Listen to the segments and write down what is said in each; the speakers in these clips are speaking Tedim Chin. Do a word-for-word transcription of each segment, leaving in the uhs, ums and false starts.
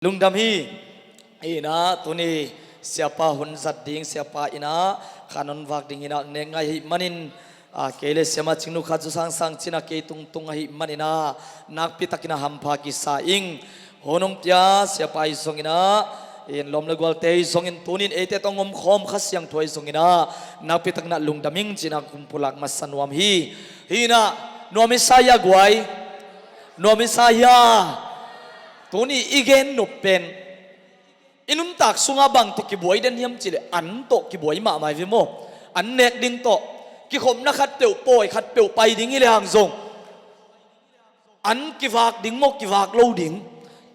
Lungdam hi. Inah tuni siapa hun zat ding, siapa inah khan hon vak ding inah nek ngai hi manin, a, kei le siama Cingnu khat zu sangsang cina kei tungtung ahi maninah nakpi takinah hampha kisa ing. Hun hong pia siapa ahi zonginah, in lawm le gualte ahi zongin tunin eite tawh ngomkhawm Kha Siangtho ahi zonginah nakpi takinah lungdam ing cinah kumpulak masa nuam hi. Hinah nuam i sa hia guai? Nuam i sa hia? Tuni i gen nop pen i nuntak sungah bang tawh kibuai den hiam cihleh an tawh kibuai mahmah hi ve maw? An nek ding tawh, kikhopna khatpeuh pawi khatpeuh pai ding hi le hang zong, an kivak ding maw kivak lo ding?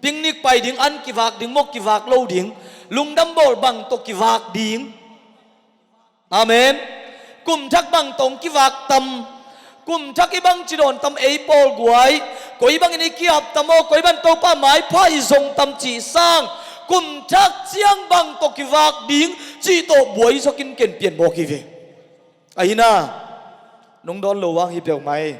Picnic pai ding an kivak ding maw kivak lo ding? Lungdam bawl bang tawh kivak ding? Amen. Kum thak bang tawh kivak tam? Kum thak i bang ci dawn tam ei pawl guai? Koi bangin i kiap tam aw, koi bang Topa maipha i zong tam cih sang, kum thak ciang bang tawh kivak ding cih tawh buai zokin ken pian mawk hi ve. Ahina nung dawn lo vang hi peuhmah ei.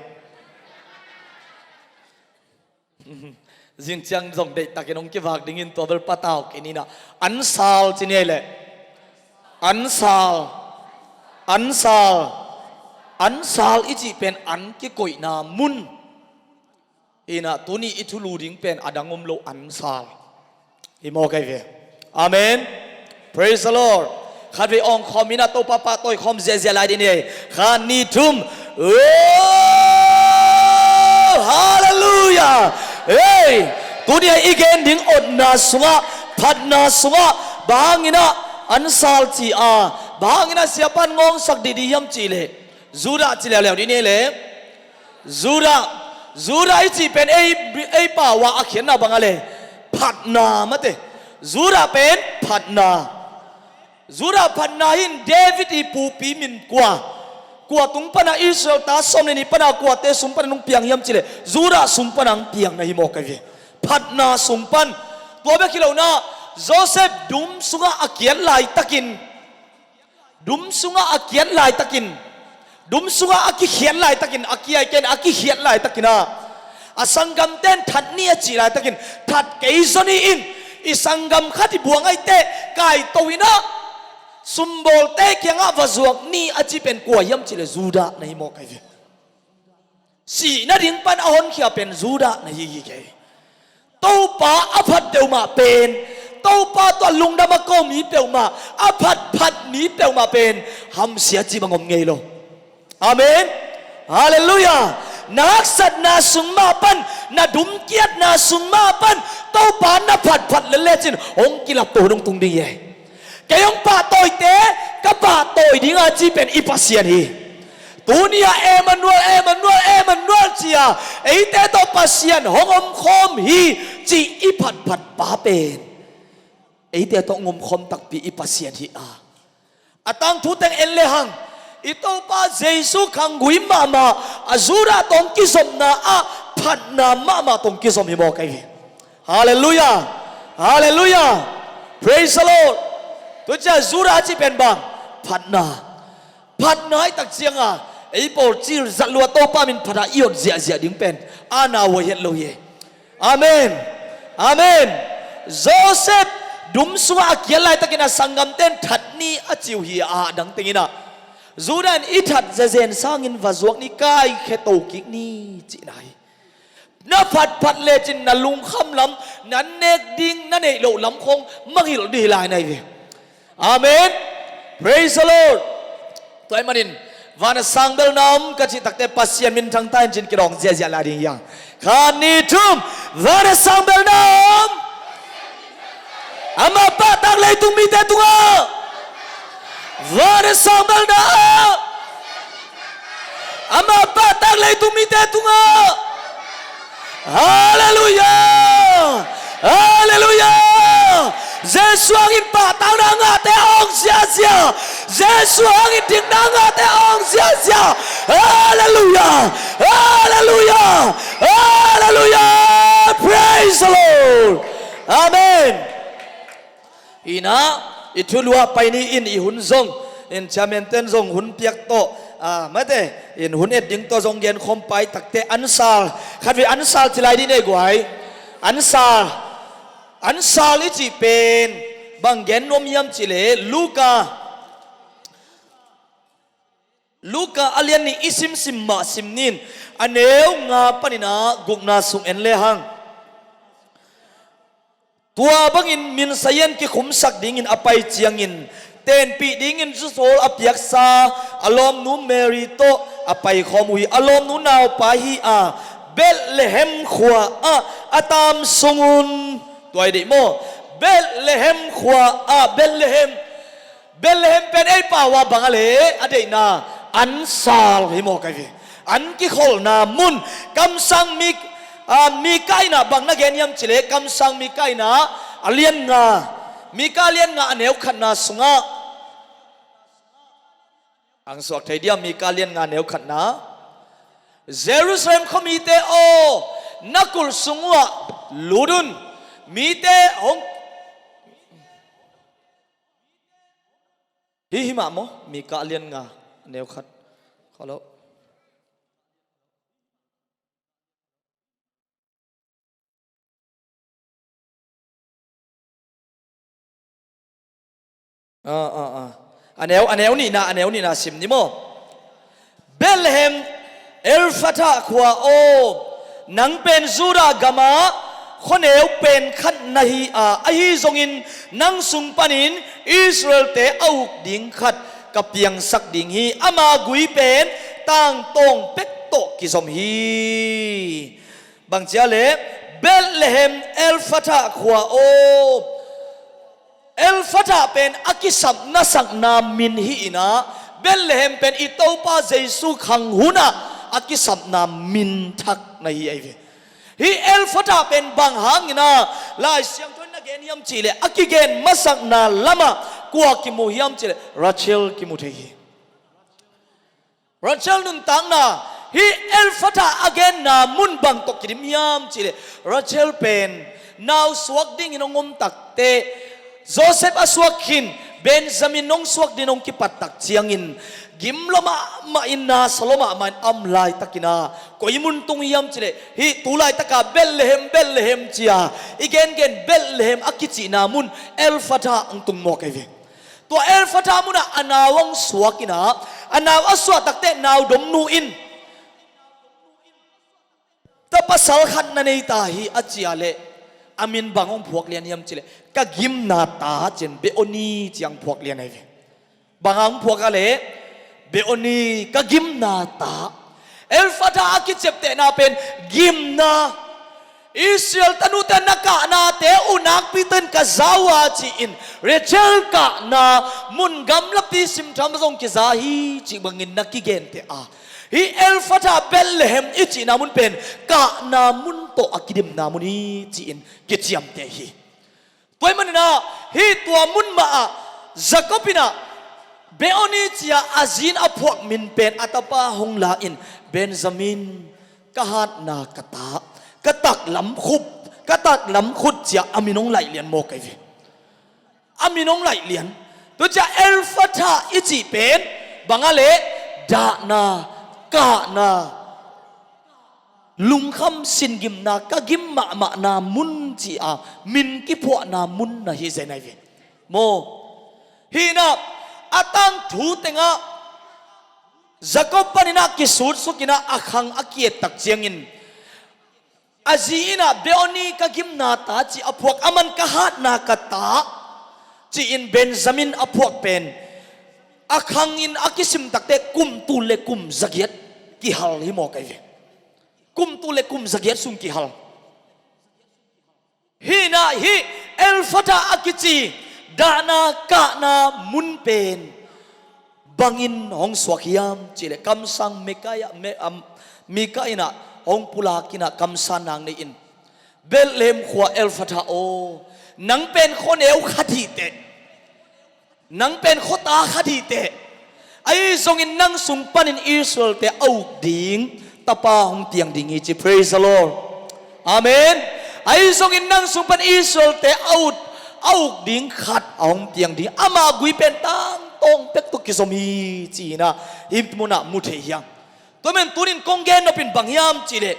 Zing ciang zong deihtakin hong kivak dingin tua bel patau kei ninah. An sal ci ni ei leh. An sal. An sal. An sal i cih pen an kikoihna mun. Inah tuni i thulu ding pen a dang om lo, an sal. Hi maw kei ve? Amen. Praise the Lord. Khatvei awng khawm inah Topa pahtawi khawm ziahziah lai dih ni. Kha ni thum. Oh, hallelujah. Hey, tuni a i gen ding otna sungah, phatna sungah, bang hanginah an sal ci a, bang hanginah siapan ngawngsak didi hiam cihleh, Judah ci leuleu dih ni leh. Judah, Judah i cih pen ei, ei pau ah a khiatna bang a le phatna mate. Judah pen phatna. Judah phatna hi in David i pupi min kua, kua tung pana Israel ta sawm le nih pana kuate sung pana nung piang hiam cihleh Judah sung pana ang piang na hi maw kei ve. Phatna sung pan. Tua bek hi lo na, Joseph dum sungah a kiat laitakin, dum sungah a kiat laitakin, dum sungah a kikhiat laitakin, a kiai ken a kikhiat laitakin ah, a sanggamten that ni a cih laitakin, that kei zaw ni in, i sanggam khat i buang aite kaito inah, sumbawlte kiangah va zuak ni a cih pen kua hiam cihleh Judah na hi maw kei ve. Sih nading pan a honkhia pen Judah na hi hi kei. Topa a phat peuhmah pen, Topa tawh lungdam a ko mi peuhmah, a phatphat mi peuhmah pen hamsia cih bang om ngei lo. Amen. Halleluiah. Na haksatna sung mah pan, na dumkiatna sung mah pan Topa na phatphat lel lecin hong kilap to hun hong tung ding hi. Kei hong pahtawite ka pahtawi dinga cih pen i Pasian hi. Tuni-ah Emmanuel, Emmanuel, Emmanuel ci-a eite tawh Pasian hong omkhawm hi cih i phatphat pa pen eite tawh hong omkhawm takpi i Pasian hi a, a tangthu teng en lehang i Topa Jesu khanggui mahmah, a Judah tawh hong kizopna ah phatna mahmah tawh hong kizom hi maw kei ve. Halleluiah. Halleluiah. Praise the Lord. Tucia Judah a cih pen bang? Phatna. Phatna hi tak cianga ei pawl cil zat lua Topa min phata i ot ziahziah ding pen a na huai het lo hi. Amen. Amen. Joseph dum sungah a kiat laitakin a sanggamten that ni a ci uh hi a, a dang tenginah Judah in i that zezen sangin va zuak ni, kaikhia to kik ni cihna hi. Na phatphat lecin na lungkham lam, na nek ding na neih loh lam khong mangngilh dih lai na hi ve. Amen. Praise the Lord. Tua ahih manin van a sang bel na om ka cih takte Pasian min thangta in cin kidawng ziahziah lai ding hi hang. Kha ni thum. Van a sang bel na om. Amah pahtak leitung mite tungah. Van a sang bel na om. Amah pahtak leitung mite tungah. Halleluiah. Halleluiah. Jesu hangin pahtakna ngahte a ong ziahziah. Jesu hangin dikna ngahte a ong ziahziah. Halleluiah. Halleluiah. Halleluiah. Praise the Lord. Amen. Inah i thulu ah pai ni in, i hun zong in chairman ten zong hun piak tawh, a, mate in hun et ding tawh zong gen khawm pai takte an sal. Khatvei an sal ci lai dih nei guai. An sal. An sal i cih pen bang gen nuam hiam cih leh Luka, Luka a lian nih i simsim mah sim ni in, a neu nga panin ah gukna sung en lehang. Tua bangin minsayan kikhumsak dingin a pai ciangin, tenpih dingin zusawl a piaksa a lawmnu Mary tawh a paikhawm uh hi. A lawmnu naupa hi a, Bethlehem khua ah a taam sungun, tua i deih maw? Bethlehem khua ah, Bethlehem, Bethlehem pen ei pau ah bang a leh a deihna, an sal hi maw kai ve. An kikholhna mun. Kamsang Mik-, a, Mika in ah bang na gen hiam cih leh, Kamsang Mika in ah a lian nga, Mika a lian nga a neu khatna sungah, ang suak thei diam, Mika a lian nga a neu khatna, Jerusalem khuamite aw, na kulh sung uhah lut un, mite hong Hi, hi mah maw? Mika a lian nga a neu khat. Khollo. Ah, ah, ah. A neu, a neu nihna, a neu nihna sim ni maw? Bethlehem Efratha khua aw, nang pen Judah gamah khuaneu pen khat na hi a, ahi zongin nang sung panin Israel-te a uk ding khat ka piangsak ding hi. Ama gui pen tangtawng pek tawh kizom hi. Bang cia leh, Bethlehem Efratha khua aw, Efratha pen a kisapna sakna min hi in ah, Bethlehem pen i Topa Jesu khang hunah a kisapna min thak na hi ahi ve. Hih Efratha pen bang hangin ah Lai Siangtho in na gen hiam cih leh, a kigen masakna lamah kua kimu hiam cih leh, Rachel kimu thei hi. Rachel nuntakna, hih Efratha a genna mun bang tawh kidim hiam cih leh, Rachel pen nau suak dingin hong om takteh, Joseph a suak khin, Benjamin hong suak dingin hong kipat tak ciangin, gim lua mahmah in, na sa lua mahmah in a om laitakin ah, koi mun tung hiam cih leh, hih tu laitaka Bethlehem, Bethlehem ci-a i gengen Bethlehem a kicihna mun Efratha hong tung mawk ahi ve. Tua Efratha munah a nau hong suak in ah, a nau a suah takteh naudomnu in, "Tapa pasal khat na nei ta hi," a cih leh, a min bang hong phuak lian hiam cih leh, "Ka gimna ta," ci-in Benoni ci-a hong phuak lian ahi ve. Bang hong phuak a leh, Benoni, ka gimna ta. Efratha a kiciaptehna pen gimna. Israel tanute na kahnate uh nakpi-in ka za uh a, ci-in Rachel kahna mun gamlapi simtham zong kiza hi cih bangin na kigenteh a, hih Efratha Bethlehem i cihna mun pen kahna mun tawh a kidimna mun hi ci-in kiciamteh hi. Tua ahih manin ah, hih tua mun mah ah Jacob in ah Benoni ci-a a zi in a phuak min pen a tapa hong la-in, Benjamin, ka hatna ka ta, ka taklam khut, ka taklam khut ci-a a min hong laih lian mawk ahi ve. A min hong laih lian. Tua ciah Efratha i cih pen bang a leh, dahna, kahna, lungkham, singimna, ka gim mahmahna mun ci-a min kiphuahna mun na hi zen ahi ve. Maw, hih in ah a tangthu tengah Jacob panin ah kisutsuk in ah a khang a ki-et tak ciangin, a zi in ah Benoni, ka gimna ta ci a phuak, aman ka hatna ka ta ci-in Benjamin a phuak pen a khangin a kisim takteh kum tul le kum zagiat kihal hi mawk ahi ve. Kum tul le kum zagiat sung kihal. Hih in ah hih Efratha a kici dahna kahna mun pen bangin hong suak hiam cih leh, kamsang Mika, Me-, am, Mika in ah hong pulak in ah kamsanna nei-in, Bethlehem khua Efratha aw, nang pen khuaneu khat hi teh. Nang pen khuata khat hi teh. Ahi zongin nang sung panin Israel-te a uk ding tapa hong piang ding hi ci. Praise the Lord. Amen. Ahi zongin nang sung pan Israel-te a uk, a uk ding khat a hong piang ding. Ama gui pen tangtawng pek tawh kizom hi ci-in ah hih munah mu thei hi hang. Tua man tunin kong gen nop in bang hiam cih leh,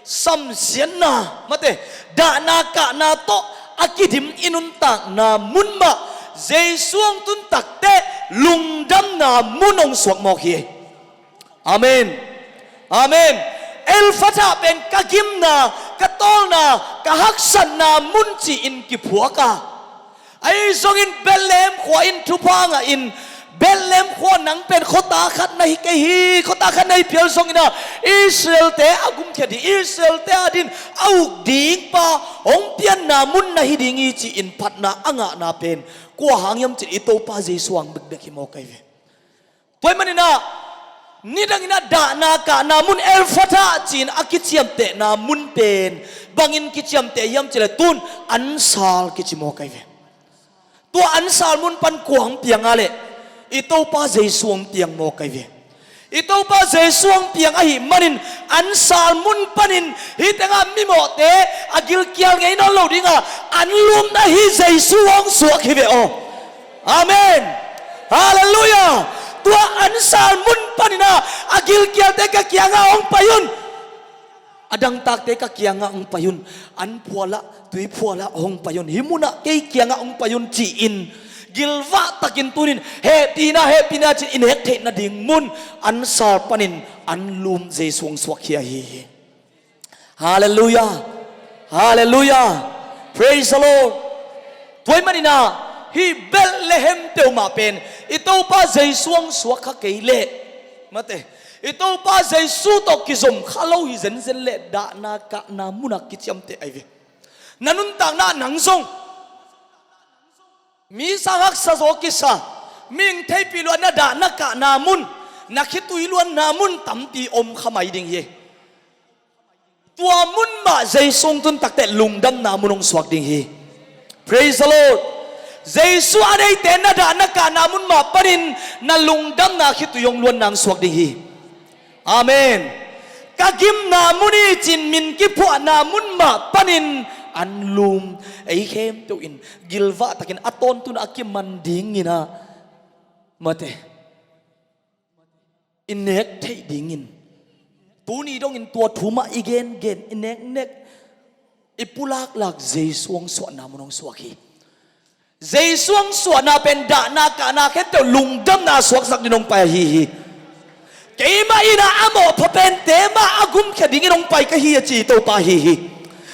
samsiatna, mate, dahna kahna tawh a kidim i nuntakna mun mah Jesu hong tun takteh lungdamna mun hong suak mawk hi. Amen. Amen. Effatha pen ka gimna, ka tawlna, ka haksatna mun ci-in kiphuak a, ahi zongin Bethlehem khua in thupha ngah in, Bethlehem khua, nang pen khuata khat na hi kei hi, khuata khat na hi phial zongin ah Israel-te a gumkhia ding, Israel-te adingin a uk ding pa hong pianna mun na hi ding hi ci-in phatna a ngahna pen kua hang hiam cih leh i Topa Jesu hang bekbek hi mawk ahi ve. Tua ahih manin ah nidangin ah dahna kahna mun Effatha ci-in a kiciamtehna mun pen bangin kiciamteh hiam cih leh tu-in ansal kici mawk ahi ve. Tua ansal mun pan kua hong piang a leh i Topa Jesu hong piang mawk ahi ve. I Topa Jesu hong piang ahih manin ansal mun panin hih tengah mimawhte a gilkial ngei nawn lo ding a, anlumna hi Jesu hong suak hi ve aw. Amen. Halleluiah. Tua ansal mun panin ah a gilkialte ka kiangah hong pai un, a dangtakte ka kiangah hong pai un, an phualah, tui phualah hong pai un, hih munah kei kiangah hong pai un ci-in gilvah takin tu-in hehpihna, hehpihna ci-in i nek theih nading mun ansal panin anlum Jesu hong suak hi ahi hi. Halleluiah. Halleluiah. Praise the Lord. Tua ahih manin ah hih Bethlehem peuhmah pen i Topa Jesu hong suak kha kei leh, mate, i Topa Jesu tawh kizom kha lo hi zenzen leh dahna kahna munah kiciamteh ahi ve. Na nuntakna nang zong mi sang haksa zaw kisa, mihing theihpih luat na dahna kahna mun, na khitui luatna mun tampi om kha mai ding hi. Tua mun mah Jesu hong tun takteh lungdamna mun hong suak ding hi. Praise the Lord. Jesu a neite na dahna kahna mun mah panin na lungdamna khitui hong luatna hong suak ding hi. Amen. Ka gimna mun hi ci-in min kiphuahna mun mah panin anlum ei khempeuh in gilvah takin a tawntung a kiman dingin ah, mate, i nek theih dingin tuni dongin tua thu mah i gengen, i neknek, i pulaklak Jesu hong suahna mun hong suak hi. Jesu hong suahna pen dahna kahna khempeuh lungdamna suaksak dingin hong pai ahi hi. Keimah in ah a mawhpha pente mah a gumkhia dingin hong pai ka hi a ci Topa ahi hi.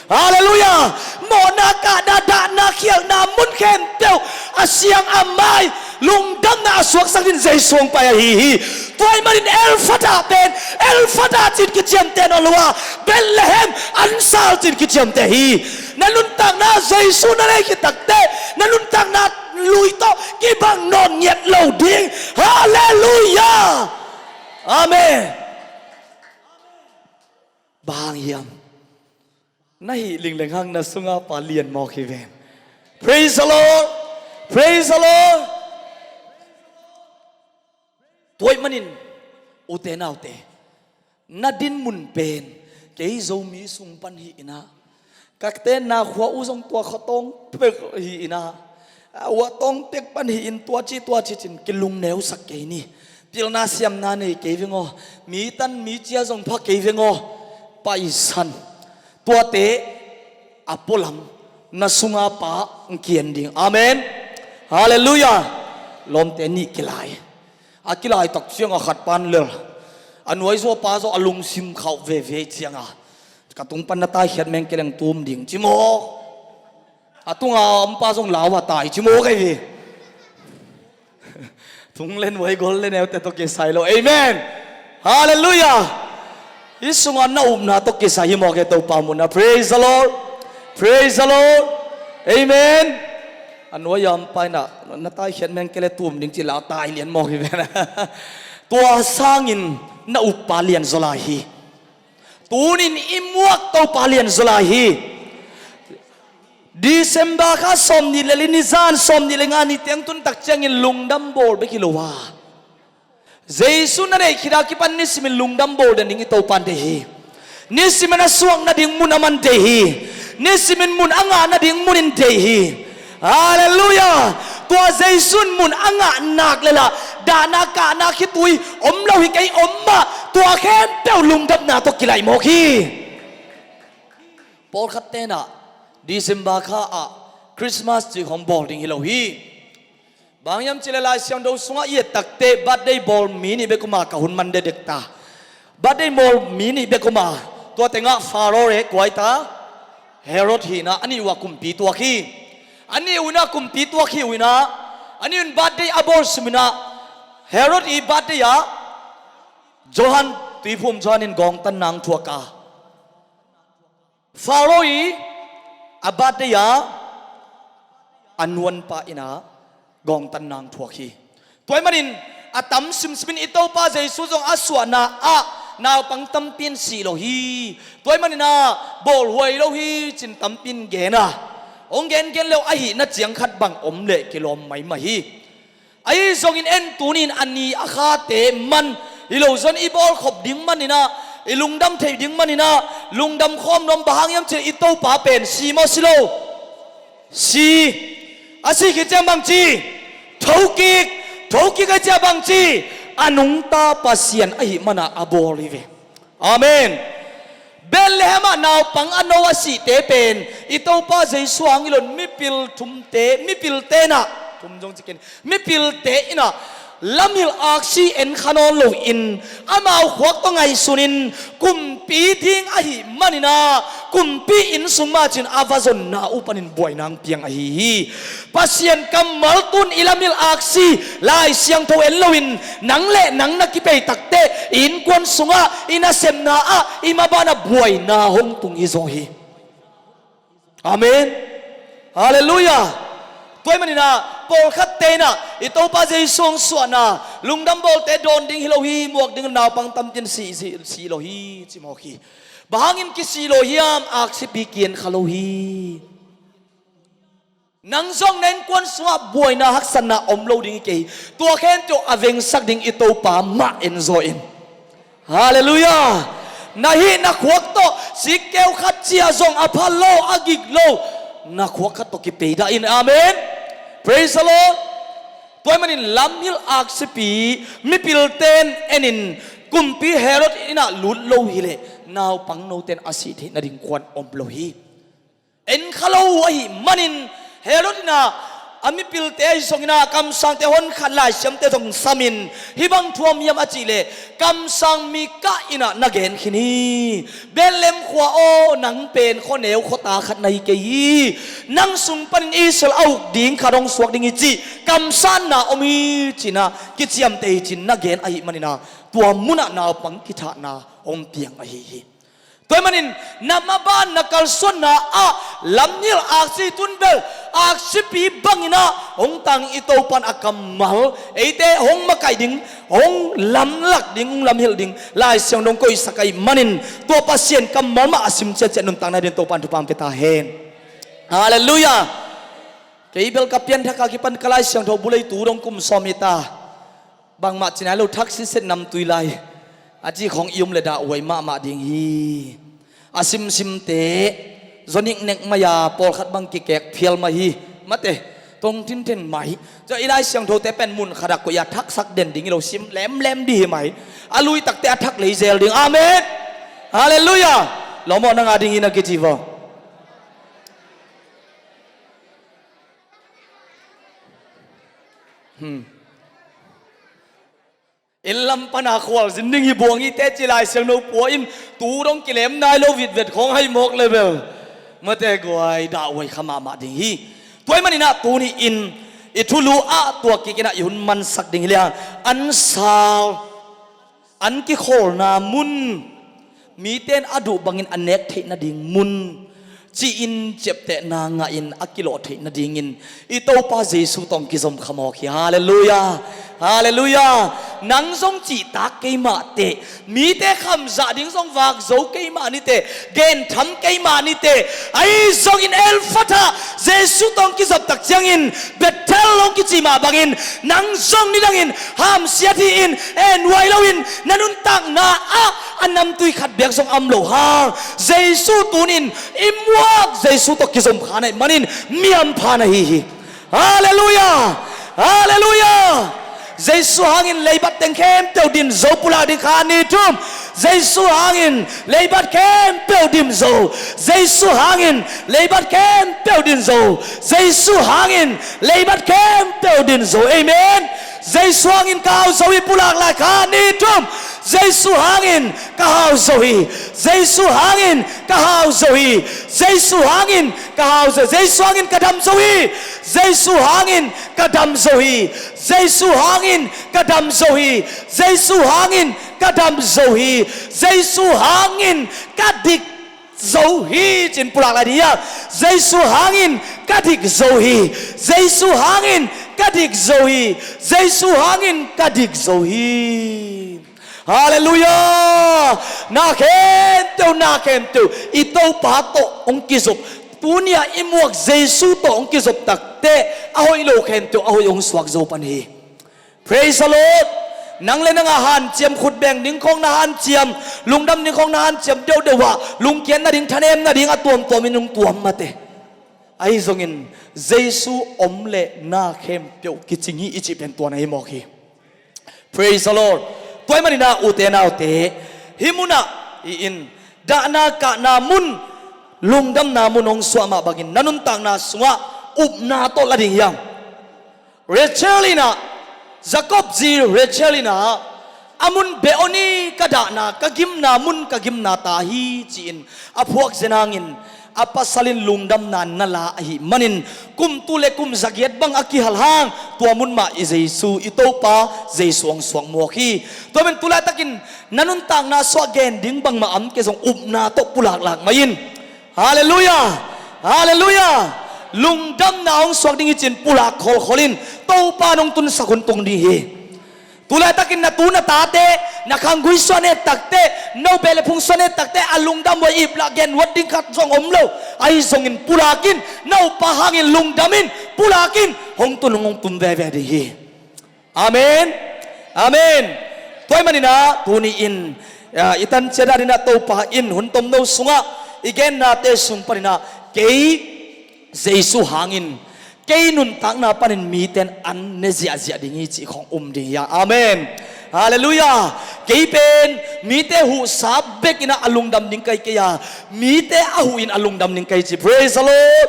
Halleluiah. Mawhna kahna, dahna khialhna mun khempeuh a siang a mai lungdamna a suaksak dingin Jesu hong pai ahi hi. Tua ahih manin Effatha pen Effatha ci-in kiciamteh nawn lo a, Bethlehem ansal ci-in kiciamteh hi. Na nuntakna Jesu na nei khit takteh na nuntakna lui tawh kibang nawn ngiat lo ding. Halleluiah. Amen. Bang hang hiam? Na hih lingleng hang na sunga pa lian mawk hi ven. Praise the Lord. Praise the Lord. Tua ahih manin ute naute, na din mun pen kei Zomi sung pan hi in ah, ka tenna khua uh zong tua khuatawng pek hi in ah, a uahtawng pek pan hi in tua ci tua ci ci-in kilungneusak kei ni. Pilna siamna nei kei veng aw. Mi tan mi cia zong pha kei veng aw. Paisan. Tuate a pualam na sunga pa hong kian ding. Amen. Halleluiah. Lawmte nih kilai. A kilai tak ciangah khat pan lel, a nuai zaw pa zaw a lungsim khauh veve ciangah, ka tung pan na taikhiat meng kei leng tum ding ci maw? A tunga om pa zong lau a tai ci maw kei hi. Tung le nuai, gol le neute tawh kisai lo. Amen. Halleluiah. Hih sungah na upna tawh kisai hi mawk e, Topa muhna. Praise the Lord. Praise the Lord. Amen. A nuai a om pa in ah na taikhiat meng kei le tum ding ci la tai lian mawk hi ven. Tua sangin na uppa lian zaw lai hi. Tunin i muak Topa lian zaw lai hi. December kha sawmnih le li ni zan, sawmnih le nga ni tiang tun tak ciangin lungdam bawl bek hi lo a, Jesu na neih khit a kipan nisimin lungdam bawl den ding i Topa in deih hi. Nisimin a suak nading mun aman deih hi. Nisimin mun a ngah nading mun in deih hi. Halleluiah. Tua Jesu in mun a ngah nak lelh, dahna kahna khitui om lo hi kei, om mah, tua khempeuh lungdamna tawh kilaih mawk hi. Pawlkhat ten ah December kha ah Christmas cih khawng bawl ding hi lo hi. Bang hang hiam cih leh Lai Siangtho sungah i et takteh birthday bawl mi nih bek om a, ka hun man dekdek ta. Birthday bawl mi nih bek om a, tua tengah Faro le kua hi ta, Herod hi in ah, a nih uh ah kumpi tuak hi. A nih uh in ah kumpi tuak hi uh in ah, a nih un birthday a bawl sim in ah, Herod i birthday ah Johan, Tuiphum Johan in gawngtanna hong thuak a, Faro i a birthday ah a nuanpa in ah gawngtanna hong thuak hi. Tua ahih manin a tam simsim in i Topa Jesu zong a suahna ah naupang tampi in si lo hi. Tua ahih manin ah bawlhuai lo hi ci-in tampi in gen a, hong gengen le uh a hihna ciang khat bang om leh kilawm maimah hi. Ahi zongin en tuni in a ni a khate man hi lo zong i bawlkhop ding man in ah, i lungdam theih ding man in ah, lungdam khawm nuam. Bang hang hiam cih leh i Topa pen si maw si lo? Si. A si khit ciang bang ci? Thokik. Thokik ahih ciang bang ci? A nungta Pasian ahih man a a bawl hi ve. Amen. Bethlehem ah naupang a no a sihte pen i Topa Jesu hang hi lo in, mipil thumte, mipilte in ah, thum zong ci kei in, mipilte in ah lamhilh aksi en kha nawn lo in, amau khuak tawh ngaihsun in, kumpi ding ahih man in ah kumpi inn sung mah ci-in a va zonna uh panin buaina hong piang ahi hi. Pasian kammal tun i lamhilh aksi Lai Siangtho en lo in, nang le nang na kipei takteh i innkuan sungah, i nasepna ah, i maban ah buaina hong tung hi zaw hi. Amen. Halleluiah. Tua ahih manin ah pawlkhatte in ah i Topa Jesu hong suahna, lungdam bawlte dawn ding hi lo hi, muak ding naupang tampi in si, si, si lo hi ci mawk hi. Bang hangin kisih lo hiam? Aksipi ki-en kha lo hi. Nang zong na innkuan sungah buaina haksatna om lo ding hi kei hi. Tua khempeuh a vengsak ding i Topa mah en zaw in. Halleluiah. Na hih na khuak tawh sikkeu khat ci-a zong a pha lo, a gik lo, na khuak khat tawh kipei dah in. Amen. Praise the Lord. Tua ahih manin lamhilh aksipi mipilte in en in, kumpi Herod inn ah lut lo hi leh naupang note in a sih theih nading kuan om lo hi. En kha lo uh ahih manin Herod in ah a mipilte ahi zongin ah kamsangte honkhat, laisiamte zong samin, hih bang thu om hiam a cih leh, kamsang Mika in ah na gen khin hi. Bethlehem khua aw, nang pen khuaneu khuata khat na hi kei hi. Nang sung panin Israel a uk ding khat hong suak ding hi cih kamsanna om hi ci-in ah kiciamteh hi ci-in na gen ahih manin ah tua munah naupang kithahna hong piang ahi hi. Tua ahih manin na maban na kalsuanna ah lamhilh aksi tun bel, aksipi bangin ah hong tang i Topa in a kammal eite hong makaih ding, hong lamlak ding, hong lamhilh ding Lai Siangtho hong koihsak ahih manin, tua Pasian kammal mah a sim ciatciat nuntakna dingin Topa in thupha hong pia ta hen. Halleluiah. Kei bel ka pianthak a kipan ka Lai Siangtho bul ei tu dong kum sawm hi ta. Bangmah ci nai lo, thak sitset namtui lai a cih khawng i om leh dahhuai mahmah ding hi. A simsimte zaw niknek mai-a pawlkhat bang kikek phial mah hi. Mate, tong thinten mai. Tua i Lai Siangthote pen mun khat ah koih a thaksak den ding hi lo, sim lemlem dih hi mai. A lui takteh a thak lei zel ding. Amen. Halleluiah. Lawmawhna ngah ding hi na kici vaw. Hmm. Inn lam pan a khualzin ding hi buang hi teh ci Lai Siangtho pua in, tu dong kilem nai lo vitvet khawng hai mawk leh bel, mate guai, dahhuai kha mahmah ding hi. Tua ahih manin ah tuni-in i thulu ah tua kik in ah i hun mansak ding hi leh, an sal, an kikholna mun, mite in a duh bangin a nek theih nading mun, ci-in ciaptehna ngahin a kilawh theih nadingin i Topa Jesu tawh kizom kha mawk hi. Halleluiah. Halleluiah. Nang zong cihtak kei mah teh, mite khamzah ding zong vak zo kei mah ni teh, gentham kei mah ni teh, ahi zongin Effatha, Jesu tawh kizop tak ciangin Bethel hong kici mah bangin, nang zong nidangin hamsiat hi-in, en huai loin na nuntakna ah a namtui khat beek zong a om loh hang, Jesu tuni-in i muak Jesu tawh kizom kha na hih manin miam pha na hi hi. Halleluiah. Halleluiah. Jesu hangin leibat teng khempeuh din zo pulak ding, khat, nih, thum. Jesu hangin leibat khempeuh dim zo. Jesu hangin leibat khempeuh dim zo. Jesu hangin leibat khempeuh dim zo. Amen. Jesu hangin ka hau zo hi, pulak lai, khat, nih, thum. Jesu hangin ka hau zo hi. Jesu hangin ka hau zo hi. Jesu hangin ka hau zo. Jesu hangin ka dam zo hi. Jesu hangin ka dam zo hi. Jesu hangin ka dam zo hi. Jesu hangin ka dam zo hi. Jesu hangin ka dik zo hi, ci-in pulak lai ding hi. Jesu hangin ka dik zo hi. Jesu hangin ka dik zo hi. Jesu hangin ka dik zo hi. Halleluiah. Na khempeuh, na khempeuh i Topa tawh hong kizop. Tuni-a i muak Jesu tawh hong kizop takteh a hoih lo khempeuh a hoih hong suak zo pan hi. Praise the Lord. Nang le nang a hanciam, khutbeng ding khawng na hanciam, lungdam ding khawng na hanciam deuhdeuh ah, lungkiat nading, thanem nading a tuamtuam in hong tuam mate. Ahi zongin Jesu om leh na khempeuh kicing hi i cih pen tua na hi mawk hi. Praise the Lord. Tua ahih manin ah, ute naute, hih munah i in, dahna kahna mun, lungdamna mun hong suah mah bangin na nuntakna sungah upna tawh la ding hi hang. Rachel in ah, Jacob zi Rachel in ah, a mun beh un hi, ka dahna, ka gimna mun, ka gimna ta hi, ci-in a phuak zen hangin, a pasal in lungdamna na la ahih manin, kum tul le kum zagiat bang a kihal hang, tua mun mah i Jesu, i Topa Jesu hong suak mawk hi. Tua ahih manin tu laitakin na nuntakna sungah gen ding bangmah om kei zong, upna tawh pulaklak mah in. Halleluiah. Halleluiah. Lungdamna hong suak ding hi ci-in pulak kholkhol in, Topa in hong tunsak hun tung ding hi. Tu laitakin na tu na tate, na khanggui sung a na et takteh, no beh le phung sung a na et takteh, a lungdam uh a iplah gen nuat ding khat zong om lo. Ahi zongin pulak in, na upna hangin lungdam in, pulak in, hong tun, hong tun veve ding hi. Amen. Amen. Tua ahih manin ah, tuni in, ah, i tan ciat dan in ah, Topa in hun tomno sungah i gennate sung panin ah, kei Jesu hangin, kei nuntakna panin mite in an ne ziahziah ding hi cih khawng um ding hi hang. Amen. Halleluiah. Kei pen mite huhsa bek in ah a lungdam ding ka hi kei a, mite a huh in a lungdam ding ka hi ci. Praise the Lord.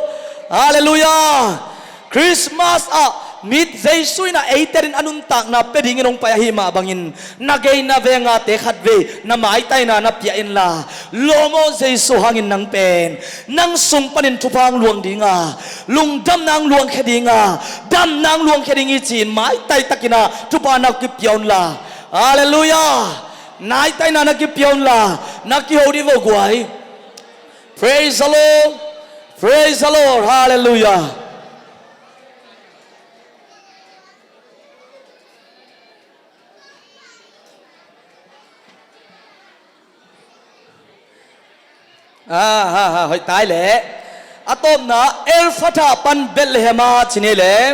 Halleluiah. Christmas ah mi, Jesu in ah eite adingin a nuntakna pia dingin hong pai ahih mah bangin, na gei na vengate khatvei na maitaina na pia inla, lawm aw, Jesu hangin nang pen, nang sung panin thupha hong luang ding a, lungdamna hong luangkhia ding a, damna hong luangkhia ding hi ci-in maitai takin ah thupha na kipia unla. Halleluiah. Maitaina na kipia unla, na kiho dih vo guai. Praise the Lord. Praise the Lord. Halleluiah. Ah, ha, ha, hoih tai leh. A tawpna, Effatha pan Bethlehem ah ci ni leh.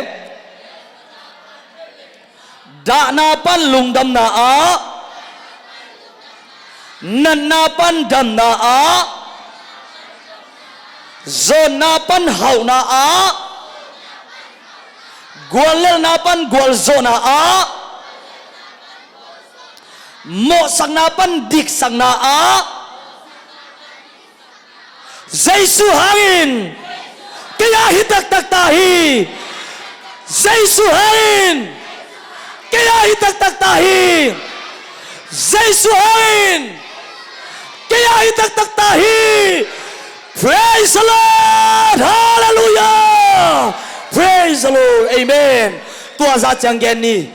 Dahna pan lungdamna ah, natna pan damna ah, zawnna pan hauhna ah, guallelhna pan gualzawhna ah, mawhsakna pan diksakna ah, Jesu hangin kei a hi taktak ta hi. Jesu hangin kei a hi taktak ta hi. Jesu hangin kei a hi taktak ta hi. Praise the Lord. Hallelujah. Praise the Lord. Amen. Tua zah ciang gen ni.